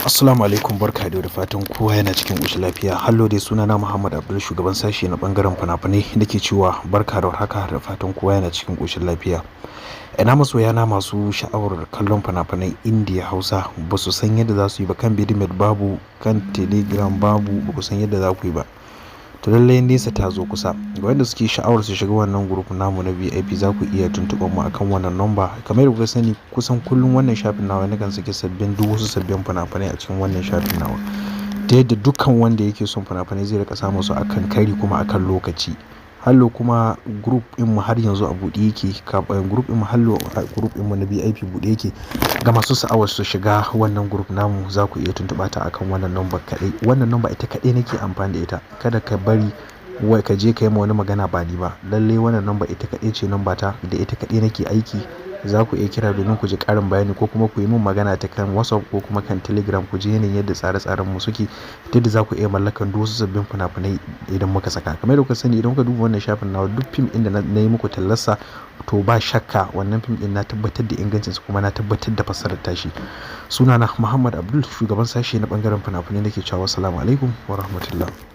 Assalamu alaikum, barka da fatan kowa yana cikin ƙoshin lafiya. Hallo dai, sunana Muhammad Abdul, shugaban sashe na bangaren fina-finai, nake cewa barka da warhaka da fatan kowa yana cikin ƙoshin lafiya. Ina masoya na masu sha'awar kallon fina-finai Indiya, Hausa, ba su san yadda za su yi ba, kan Vidmate babu, kan Telegram babu, ba ku san yadda za ku yi ba. To lallai nesa ta zo kusa. Ga wanda suke sha'awar su shiga wannan group namu na VIP, za ku iya tuntuɓar mu akan wannan number. Kamar yadda kuka sani, kusan kullum wannan shafin nawa nakan saki sabbin duk wasu sabbin fina-finai a cikin wannan shafin nawa. Ta yadda dukkan wanda yake son fina-finai zai riƙa samun su akan kari kuma akan lokaci. Hallo kuma group ɗinmu har yanzu a buɗe yake. Group ɗinmu, hallo, group ɗinmu na VIP buɗe yake. Ga masu sha'awar su shiga wannan group namu, za ku iya tuntuɓa ta akan wannan number kaɗai. Wannan number ita kaɗai nake amfani da ita. Kada ka bari wai ka je ka yi ma wani magana ba ni ba. Lalle wannan number ita kaɗai ce number ta da ita kaɗai nake aiki. Za ku iya kira domin ku ji ƙarin bayani ko kuma ku yi min magana ta kan WhatsApp ko kuma kan Telegram, ku ji yanayin yadda tsare-tsaren mu suke. Ta yadda za ku iya mallakan duk wasu sabbin fina-finai idan muka saka. Kamar yadda kuka sani, idan kuka duba wannan shafin nawa, duk fim ɗin da na yi muku tallarsa, to ba shakka wannan fim ɗin na tabbatar da ingancinsa kuma na tabbatar da fassarar tashi. Sunana Muhammad Abdul, shugaban sashe na bangaren fina-finai, nake cewa assalamu alaikum wa rahmatullah.